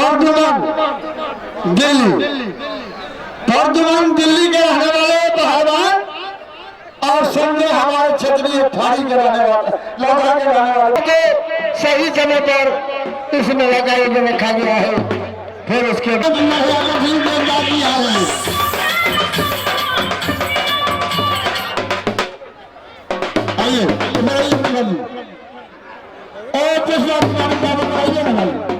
प्रद्युमन दिल्ली, प्रद्युमन दिल्ली के रहने वाले पहलवान और संजय हमारे क्षेत्रीय फाड़ी के रहने वाले, लौधा के रहने वाले। के सही समय पर इस मेला का आयोजन रखा गया है। फिर उसके बाद आइए, मेरा ये और पिछला बाबू आइए ना भाई।